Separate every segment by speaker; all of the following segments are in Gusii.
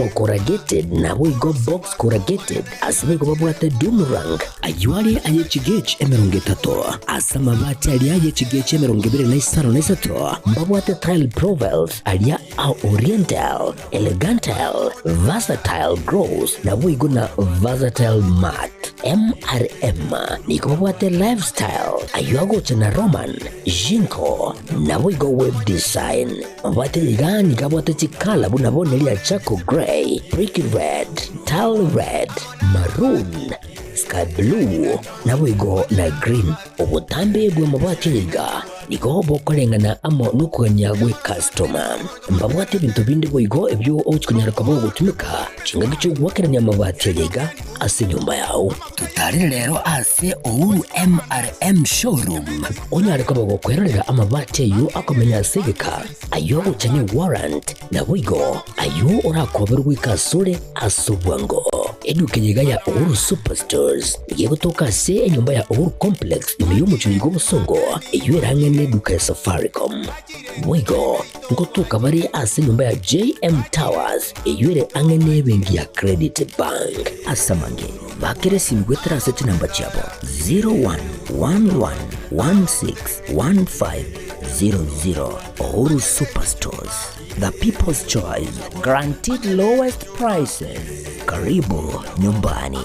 Speaker 1: Thermo corrugated naboigo box corrugated ase boigo babwate Dumrang. Ayio are aye chigechi 30, ase amabati aria aye chigechi 25 mbabwate tile profiles aria a Oriental, Elegantile, Versatile Gloss naboigo na Versatile Matte. MRM nigo babwate Lifestyle ayio agocha na Roman, Jinko naboigo Web Design. Mabwate iga nigo abwate chikala buna bono eria charcoal grey, brick red, tile red, maroon, sky blue, naboigo na green. Obotambe bw'amabati aya iga nigo bokoreng'ana amo nokogania gw'ekastoma. Mbabwate ebinto binde boigo ebio ogochia konyara koba ogotumeka chingaki chi'ogoakerania amabati aya iga ase enyomba yao. Totarere rero ase Uhuru MRM Showroom onyare koba gokwerorera amabati ayio akomenya ase egeka, ayio agocha ne warrant, naboigo ayio orakoberwe goika asore ase obwango. Eduka eye iga ya Uhuru Superstores nigo egotoka ase enyomba ya Uhuru Complex ime y'omochie oiga obosongo, eyio ere ang'e neduka ya Safaricom. Boigo ngotoka bare ase enyomba ya JM Towers eyio ere ang'e nebenki ya Credit Bank. Ase amange, bakera esimi goetera ase chinamba chiabo 0111161500. Uhuru Superstores, the people's choice, guaranteed lowest prices. Karibu nyumbani.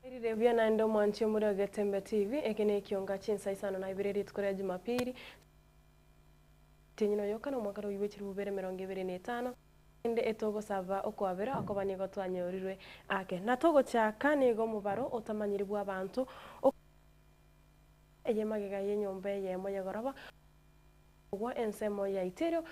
Speaker 2: Erire buya naende omwanchi omore o Getembe TV, eke nekionga chinsa isano na ibere rituko ria Jumapili, omotienyi oyoka na omwaka oyo bwe chilifu bibere emerongo ebere na etano, ende etogosaba okoabera okoba nigo twanyorirwe ake. Na togochaka nigo omobaro otamanyiri bw'abanto eye magega y'enyomba eyemo y'egoroba ogwa ensemo ya Iterio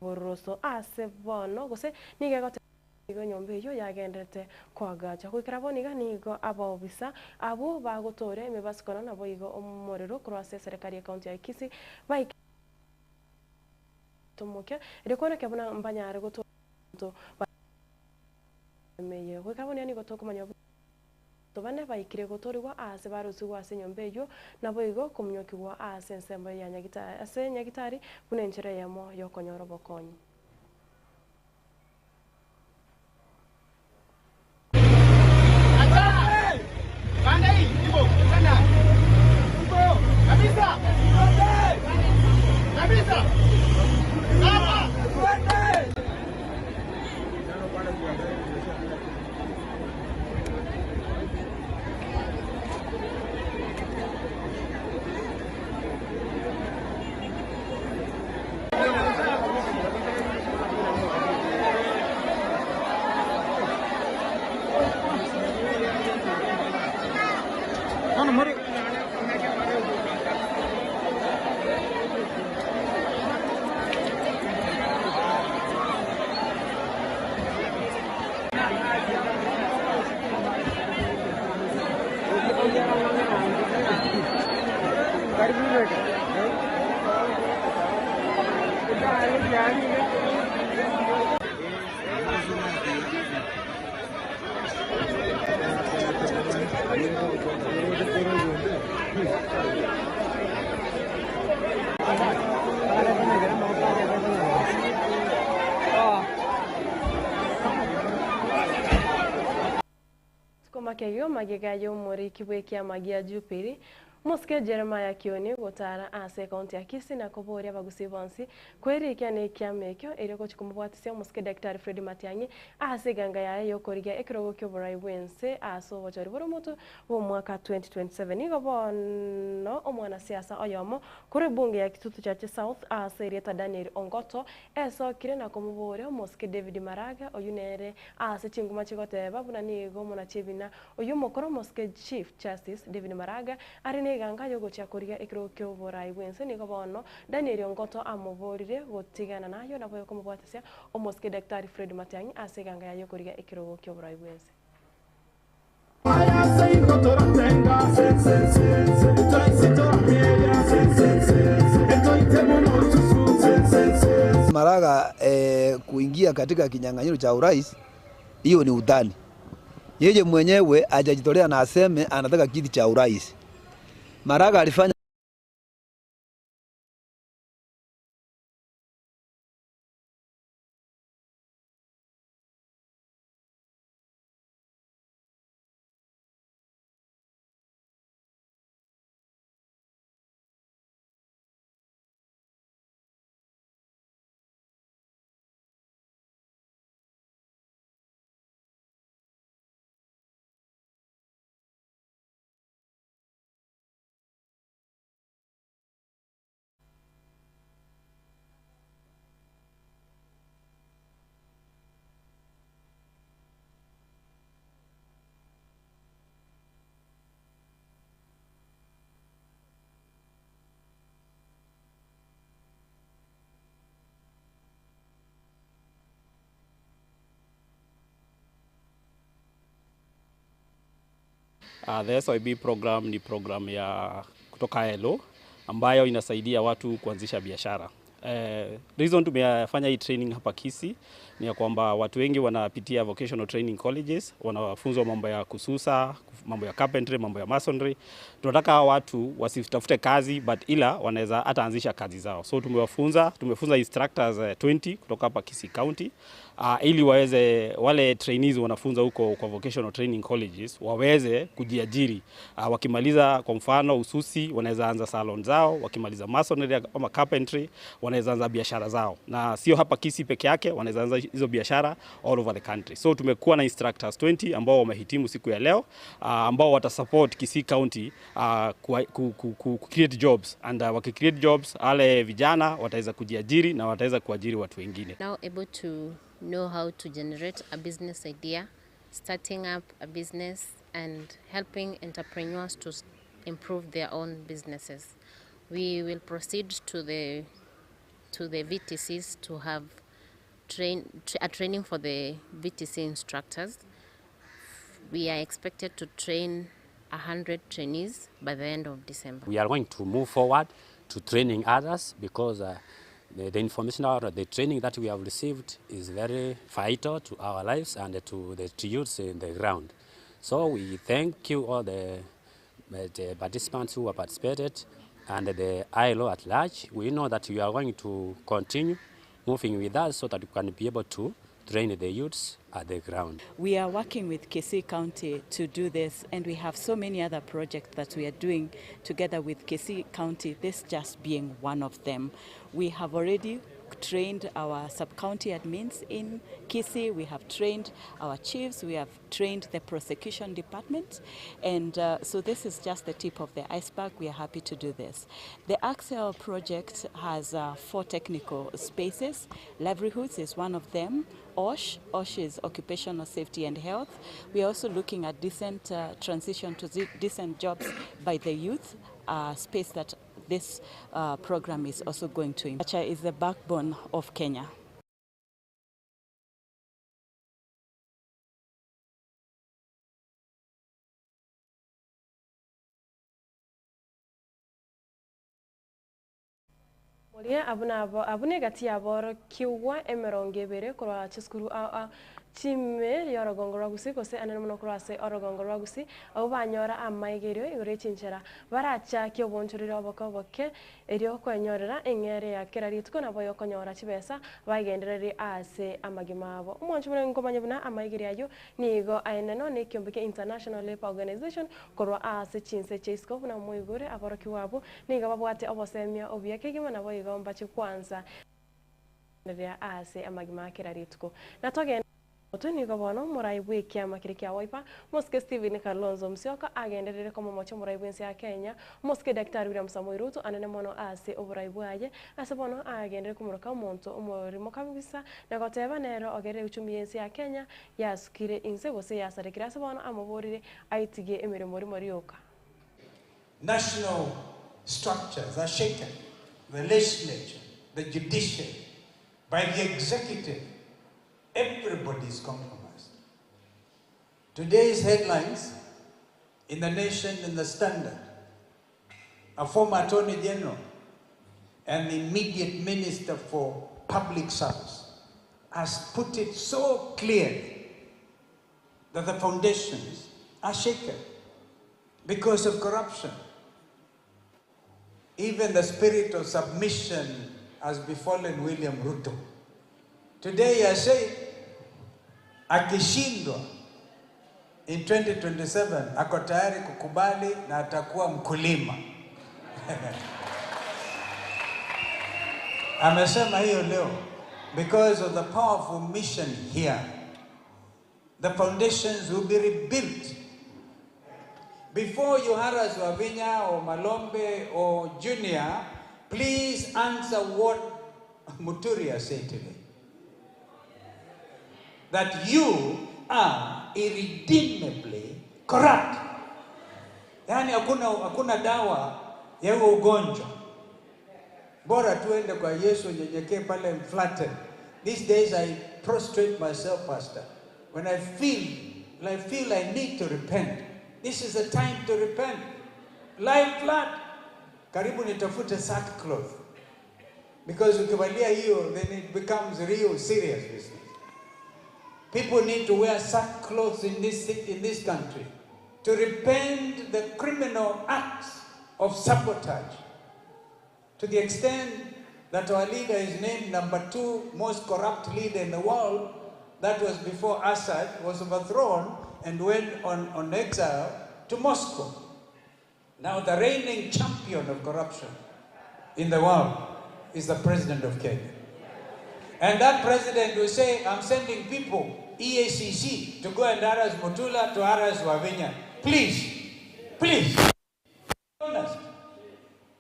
Speaker 2: bororoso ase bono gose nigo egoteba Nigo enyomba eyio yagenderete koagacha. Goikera bono iga nigo abaobisa abwo bagotooria emebasukano naboigo omorero korwa ase eserekari y'ecounty ya Kisii baikire omokia erio koenekia buna mbanyare gotooria abanto bare ime eye. Goikera bono iga nigo tokomanya buna abanto bane baikire gotoorigwa aase barusigwe ase enyomba eyio naboigo komunyokigwa ase ensemo ya Nyagitari ase Nyagitari buna enchera eyemo yokonyora obokonyi. Komakegio magega y'omoriki bw'ekiama gia Jubilee, Omosike Jeremiah Kioni gotara ase ekaunti ya Kisii na koboria abagusii bonsi kwerikia nekiama ekio erio gochia komobwatisia Omosike Daktari Fred Matiang'i ase eganga yaye yokorigia ekerogo kioborai bwense ase obochori bore omotwe bw'omwaka 2027. Nigo bono omwanasiasa oyomo korwa ebunge ya Kitutu Chache South ase erieta Daniel Ongoto esokire na komoboria Omosike David Maraga oyio nere ase chinguma chigoteba buna nigo omonachebina oyio omokoro Omosike Chief Justice David Maraga are neganga yogochia korigia ekerogo kioborai bwense. Nigo bono Daniel Ongoto amoborire gotigana nayo nabo okomobwatisia Omosike Daktari Fred Matiang'i ase eganga yaye yokorigia ekerogo kioborai bwense.
Speaker 3: Maraga kuingia katika kinyang'anyiro cha urais, hiyo ni utani. Yeye mwenyewe hajajitolea na aseme anataka kiti cha urais. Maraga alifanya
Speaker 4: The SYB program ni program ya kutoka ILO ambayo inasaidia watu kuanzisha biashara. Reason tumefanya hii training hapa Kisii ni ya kwamba watu wengi wanapitia vocational training colleges, wanafunzwa mambo ya kususa, mambo ya carpentry, mambo ya masonry. Tunataka hawa watu wasitafute kazi but ila wanaweza hata anzisha kazi zao. So tumefunza instructors 20 kutoka hapa Kisii County, ili waweze wale trainees wanafunza huko kwa vocational training colleges waweze kujiajiri. Wakimaliza kwa mfano ususi wanaweza anza salon zao, wakimaliza masonry ama carpentry wanaweza anza biashara zao. Na sio hapa Kisii peke yake, wanaweza anza hizo biashara all over the country. So tumekuwa na instructors 20 ambao wamehitimu siku ya leo, ambao watasupport Kisii County ku create jobs, and waki create jobs wale vijana wataweza kujiajiri na wataweza kuajiri watu wengine.
Speaker 5: Now able to know how to generate a business idea, starting up a business and helping entrepreneurs to improve their own businesses. We will proceed to the VTCs to have a training for the VTC instructors. We are expected to train 100 trainees by the end of December.
Speaker 6: We are going to move forward to training others because the information or the training that we have received is very vital to our lives and to the youths in the ground. So we thank you all the participants who have participated and the ILO at large. We know that you are going to continue moving with us so that we can be able to train the youths at the ground.
Speaker 7: We are working with Kisii County to do this, and we have so many other projects that we are doing together with Kisii County, this just being one of them. We have already trained our sub-county admins in Kisii, we have trained our chiefs, we have trained the prosecution department, and so this is just the tip of the iceberg. We are happy to do this. The ACCEL project has 4 technical spaces. Livelihoods is one of them. OSH, OSH is occupational safety and health. We are also looking at decent transition to decent jobs by the youth, space that this program is also going to improve. Is the backbone of Kenya.
Speaker 2: Oria abwo nabo abwo negati y'aborokigwa emerongo ebere korwa chisukuru ao ao chiime y'orogongo rwa Gusii gose anene mono korwa ase orogongo rwa Gusii, abwo banyora amaigerio igoro ye chinchera barachakie obonchoreri oboke oboke erio kwenyorera eng'eria ya kera rituko nabo yokonyora chibesa bagendererie ase amagima abo. Omwancho buna nkomanya buna amaigerio ayio nigo aenenwa nekiombe kia International Labour Organization korwa ase chinse chia isiko buna moigure aborokigwa abwo Nigo babwate obosemia obuya kegima naboigo mbache kwansa riria aase amagima a kera rituko. Na togende motwe nigo bono omorai bw'ekiama keria kia Wiper, Omosike Stephen Kalonzo Musyoka agenderere komomocha omorai bw'ense ya Kenya, Omosike Daktari William Samoei Ruto anene mono ase oborai bwaye, ase bono agenderere komoroka omonto omorimo kabisa na goteba nere ogerire uchumi y'ense ya Kenya yasukire inse gose yasarekire ase bono amoborire aitigie emeremo rimo rioka.
Speaker 8: National structures are shaken, the legislature, the judiciary, by the executive, everybody is compromised. Today's headlines in the Nation and the Standard, a former Attorney General and the immediate Minister for Public Service has put it so clearly that the foundations are shaken because of corruption. Even the spirit of submission has befallen William Ruto. Today I say, akishindwa in 2027 ako tayari kukubali na atakuwa mkulima. Amesema hiyo leo because of the powerful mission here. The foundations will be rebuilt. Before you harass Wavinya or Malombe or Junior, please answer what Muturia said today. That you are irredeemably corrupt. Yaani hakuna hakuna dawa ya huo ugonjwa. Bora tuende kwa Yesu nyenyekee pale mflatten. These days I prostrate myself, Pastor. When I feel, I feel I need to repent. This is the time to repent. Lie flat. Karibu nitafute sackcloth. Because ukivalia hiyo, then it becomes real serious business. People need to wear sackcloth in this, in this country to repent the criminal acts of sabotage to the extent that our leader is named number two most corrupt leader in the world. That was before Assad was overthrown and went on, on exile to Moscow. Now, the reigning champion of corruption in the world is the president of Kenya. And that president will say, I'm sending people, EACC, to go and harass Mutula, to harass Wavinya. Please, please, honest.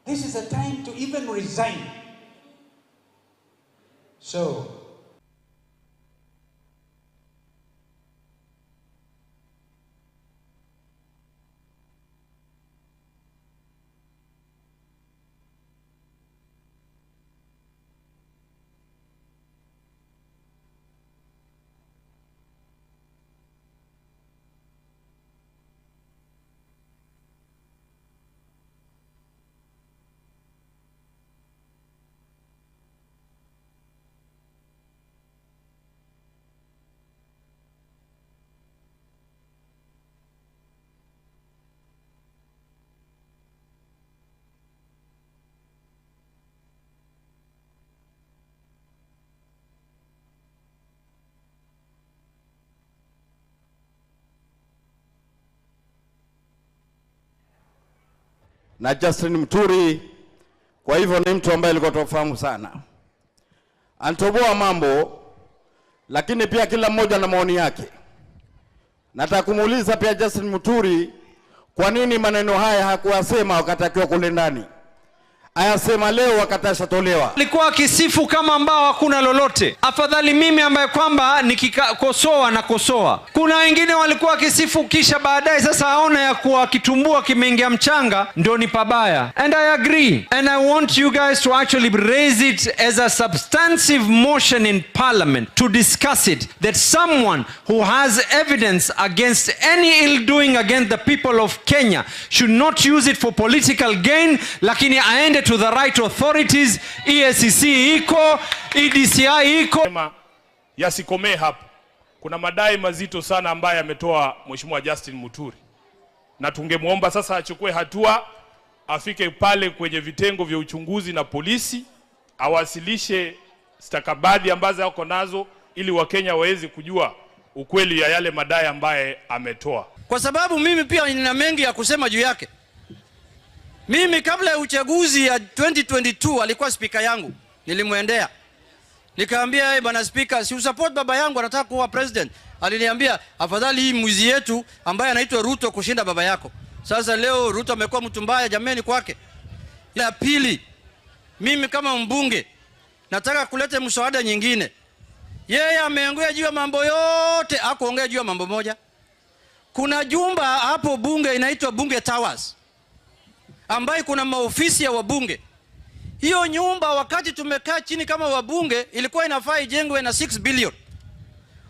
Speaker 8: This is a time to even resign. So,
Speaker 9: na Justin Muturi. Kwa hivyo ni mtu ambaye alikuwa tufahamu sana, anatoboa mambo, lakini pia kila mmoja na maoni yake. Nataka kumuuliza pia Justin Muturi, kwa nini maneno haya hakuwasema wakati akiwa kule ndani, ayasema leo wakati ashatolewa?
Speaker 10: Alikuwa akisifu kama ambao hakuna lolote. Afadhali mimi ambaye kwamba nikikosoa na kosoa. Kuna wengine walikuwa wakisifu kisha baadaye sasa aona ya kuwa kitumbua kimeingia mchanga ndio ni pabaya. And I agree and I want you guys to actually raise it as a substantive motion in parliament to discuss it that someone who has evidence against any ill doing against the people of Kenya should not use it for political gain, lakini aende Wapeleke to the right authorities, EACC iko, EDCI iko.
Speaker 11: Sema yasikomee hapo. Kuna madai mazito sana ambayo ametoa Mheshimiwa Justin Muturi, na tungemwomba sasa achukue hatua, afike pale kwenye vitengo vya uchunguzi na polisi, awasilishe stakabadhi ambazo ako nazo ili Wakenya waweze kujua ukweli ya yale madai ambaye ametoa.
Speaker 10: Kwa sababu mimi pia nina mengi ya kusema juu yake. Mimi kabla ya uchaguzi ya 2022 alikuwa spika yangu, nilimwendea nikaambia, hey, bwana spika, si usupport baba yangu anataka kuwa president. Aliniambia afadhali hii mwizi yetu ambaye anaitwa Ruto kushinda baba yako. Sasa leo Ruto amekuwa mtu mbaya jameni kwake. Ya pili, mimi kama mbunge nataka kuleta mswada nyingine. Yeye ameongea juu ya mambo yote, hakuongea juu ya mambo moja. Kuna jumba hapo bunge inaitwa Bunge Towers ambayo kuna maofisi ya wabunge. Hiyo nyumba wakati tumekaa chini kama wabunge ilikuwa inafaa ijengwe na 6 billion.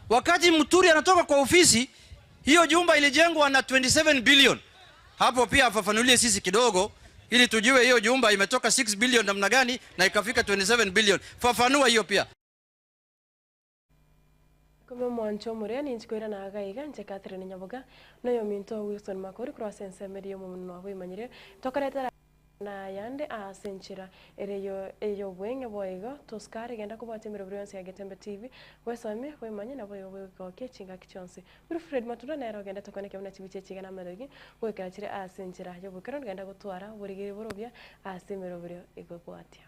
Speaker 10: Wakati Muturi anatoka kwa ofisi, hiyo jumba ilijengwa na 27 billion. Hapo pia afafanulie sisi kidogo ili tujue hiyo jumba imetoka 6 billion namna gani na ikafika 27 billion. Fafanua hiyo pia.
Speaker 2: Kumbe omwancho omoria ninche koirana iga iga inche Catherine Nyaboga, na oyominto Wilson Makori korwa ase ensemo eria y'omonwa bwemanyire, tokoretera na ayande ase enchera ere ey'obweng'e boigo tosikare genda kobwatia emerobrio yonsi ya Getembe TV, bwesomie, bwemanye naboigo bwegokie chingaki chionsi. Wilfred Matunda nere ogendete koenekia buna chibicha echi iga namarogi goikera chire ase enchera y'oboikeranu genda gotwara oborigeri borobia ase emerobrio egobwatia.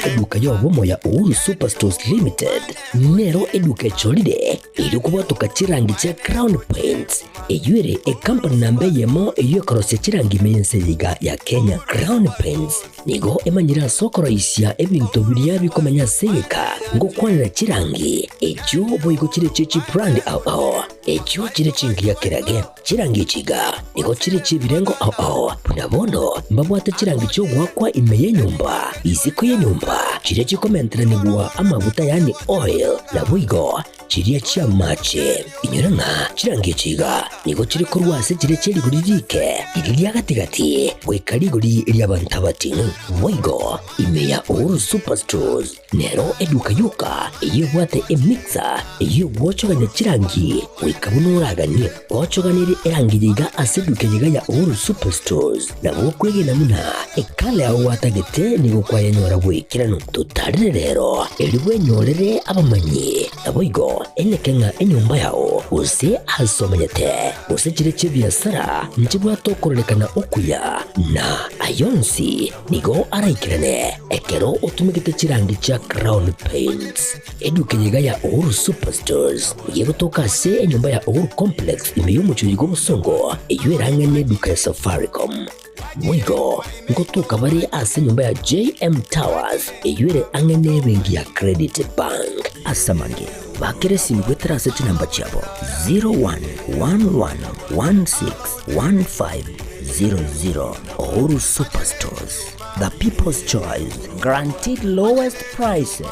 Speaker 1: Eduka y'obomo ya Uhuru Superstores Limited nero eduka echorire erio kobwatoka chirangi chia Crown Paints eyio ere ecompany namba eyemo eyio ekorosia chirangi ime y'ense eye iga ya Kenya. Crown Paints nigo emanyire ase okoroisia ebinto biria bikomenya ase egeka ngokwanera chirangi echio boigo chire chie chibrand ao ao echio chire chingiya kerage. Chirangi echi iga nigo chire chi'ebirengo ao ao, buna bono mbabwate chirangi chi'ogoakwa ime y'enyomba, isiko y'enyomba, chiria chikomenteranigwa amaguta yaani oil, naboigo chiria chi'amache. Inyora ng'a chirangi echi iga nigo chire korwa ase chiria chie rigori riike, riria ria gati-gati, goika rigori ri'abanto abating'u. Boigo ime ya Uhuru Superstores Nero eduka yoka eyio ebwate emixer eyio egwochogania chirangi goika buna oraganie. Gwochoganirie erangi yaiga ase eduka eyeiga ya Uhuru Superstores nabo okwegena buna ekala yao gwatagete nigo kwayenyora bw'ekeranu. Totarire rero erio bwenyorere abamanyi naboigo eneke ng'a enyomba yao gose ase omenyete gose chire chi'ebiasara nchibwate okororekana okuya na ayonsi Nigo araikerane ekero otumegete chirangi chia Crown Paints. Eduka eye iga ya Uhuru Superstores nigo egotoka ase enyomba ya Uhuru Complex ime y'omochie oyo bw'Obosongo eyio erang'e neduka ya Safaricom. Boigo ngotoka bare ase enyomba ya JM Towers eyio ere ang'e nebenki ya Credit Bank. Ase amange, bakera esimi goetera ase chinamba chiabo 01111615 00 Uhuru Superstores, the people's choice, guaranteed lowest prices.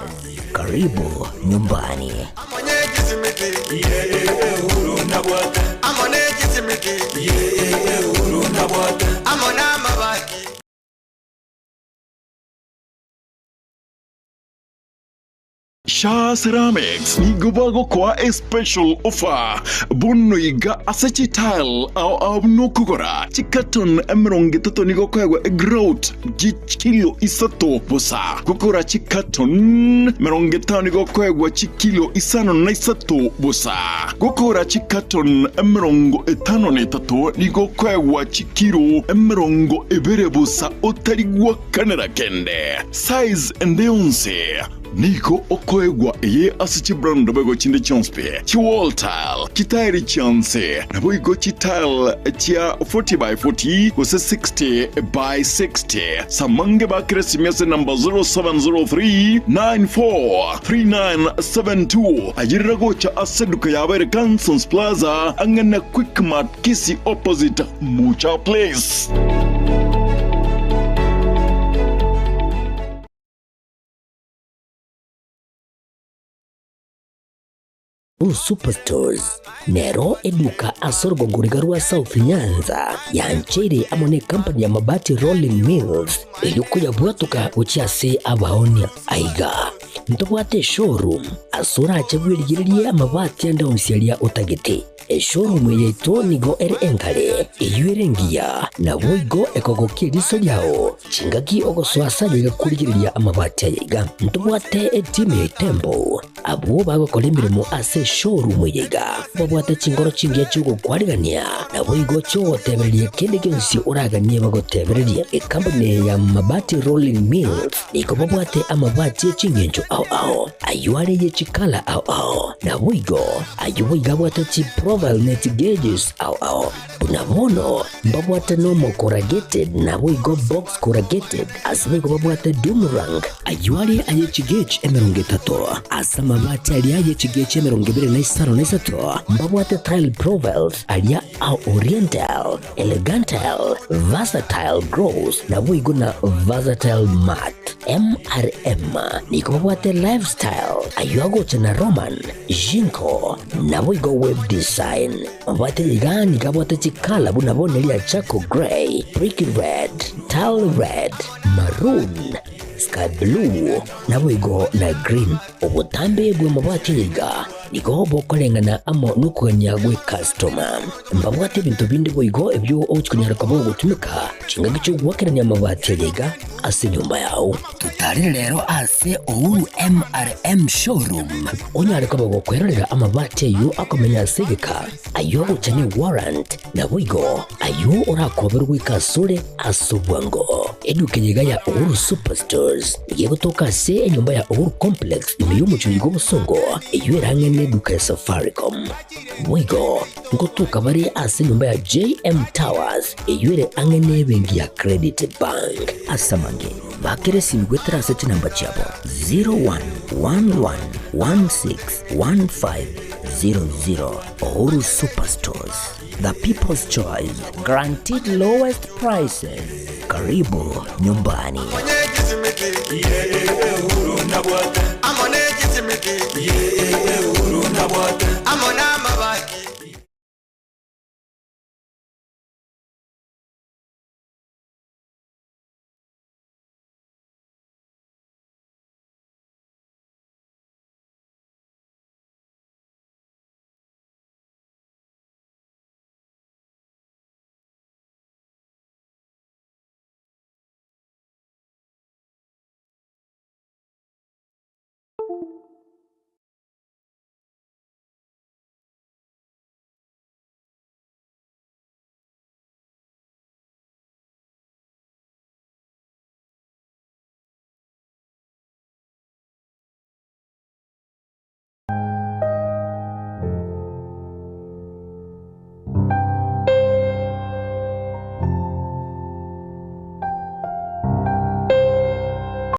Speaker 1: Karibu nyumbani.
Speaker 12: Sha Ceramics nigo bagokoa a special offer bono iga ase chitile ao ao buna okogora chicarton 30 nigo okoegwa egrout chikilo isato bosa gokora chicarton 50 nigo okoegwa chikilo isano na isato bosa gokora chicarton 53 nigo okoegwa chikilo 20 bosa otari gwakanera kende size ende yonsi. Nigo okoegwa eye ase chibrand boigo chinde chionsi pi, chiwall tile, chitairi chionsi, naboigo chitile chia 40 by 40 gose 60 by 60. Samange bakere esimi ase enamba 0703 94 3972. Ayerera gocha ase eduka yabo ere Cansons Plaza ang'e na Quickmart Kisii opposite Mucha Place.
Speaker 1: Superstores nero eduka ase orogongo riga rwa South Nyanza yancheire amo ne company ya Mabati Rolling Mills eyio koyabwatoka gochia ase abaonia. Aiga ntobwate eshowroom ase orache bwerigererie amabati ande onsi aria otagete. Eshowroom eye yaito nigo ere enkare, eyio ere engiya, naboigo ekogokia eriso riao chingaki ogosoa ase aye iga korigereria amabati aya iga. Ntobwate etimu ya Itembo Abwo bagokora emeremo ase eshowroom eye iga babwate chinkoro chingiya chi'ogokwarigania, naboigo chi'ogotebereria kende gionsi oraganie bagotebererie. Ekampuni eye ya Mabati Rolling Mills nigo babwate amabati e chingencho ao ao, ayio are ye chikala ao ao, naboigo ayio boigo abwate chiprofile ne chigeges ao ao. Buna bono mbabwate normal corrugated naboigo box corrugated, ase boigo babwate doomerang. Ayio are aye chigech 30, ase amabati aria aye chigech 23 na 3, mbabwate tile profiles aria a oriental, elegantile, versatile gross, naboigo na versatile matte. MRM nigo babwate lifestyle, ayio agocha na Roman, Jinko, naboigo web design. Mabwate iga nigo abwate chikala buna bono eria charcoal grey, brick red, tile red, maroon, sky blue, naboigo na green. Obotambe bw'amabati aya iga nigo bokoreng'ana amo nokogania gw'ecustoma. Mbabwate ebinto binde boigo ebio ogochia konyara koba ogotumeka chingaki chi'ogoakerania amabati aya iga ase enyomba yao. Totarire rero ase Uhuru MRM Showroom onyare koba gokwerorera amabati ayio akomenya ase egeka, ayio agocha ne warrant, naboigo ayio orakoberwe goika asore ase obwango. Eduka eye iga ya Uhuru Superstores nigo egotoka ase enyomba ya Uhuru Complex ime y'omochie oyo bw'obosongo eyio ere ang'e neduka ya Safaricom. Boigo ngotoka bare ase enyomba ya JM Towers eyio ere ang'e nebenki ya Credit Bank. Ase amange, bakera esimi goetera ase chinamba chiabo 0111161500. Uhuru Superstores, the people's choice, guaranteed lowest prices. Karibu nyumbani.